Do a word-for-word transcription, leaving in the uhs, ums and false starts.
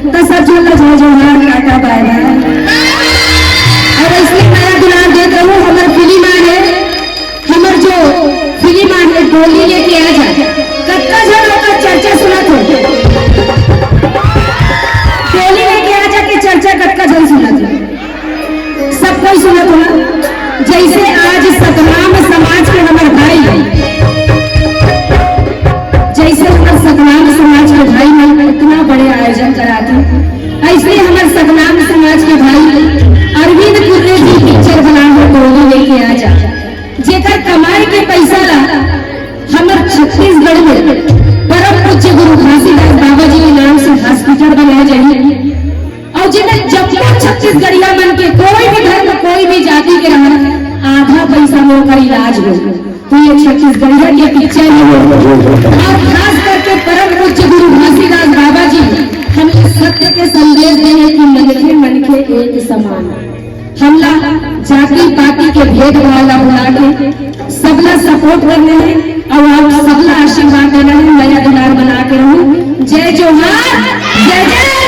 त सब झन ला जय जोहार, टाटा बाय बाय। अउ अइसने मया दुलार देत रहू। हमर फिल्म आए हे, हमर जो फिल्म आए हे डोली लेके आ जा, कतका झन ओकर चर्चा सुनत हो? डोली लेके आ जा के चर्चा कतका झन सुनत हो? सब कोई सुनत हो ना? जइसे आज सतनाम समाज के हमर भाई, जइसे हमर सतनाम समाज के भाई मन इतना बड़े आयोजन कराथे, अइसने हमर सतनाम समाज के भाई अरविंद कुर्रे जी पिक्चर बनाए हे डोली लेके आ जा, जेकर कमाई के पइसा ला हमर छत्तीसगढ़ में परम पूज्य गुरु घासीदास बाबा जी के नाम से हॉस्पिटल बनाए जाही। अउ जेकर जम्मो छत्तीसगढ़िया मन के कोई भी धर्म, कोई भी जाति के रहन, आधा पइसा में ओकर इलाज हो, तो ये छत्तीसगढ़िया के पिक्चर ही हो। अउ खास करके परम पूज्य गुरु घासीदास बाबा जी हमला सत्य के संदेश दे हे कि मनखे मनखे एक समान। हमला जाति पाति के भेदभाव ला भुला के सबला सपोर्ट करना हे। अउ आप सबला आशीर्वाद देना हे, मया दुलार बना के रहू। जय जोहार, जय जय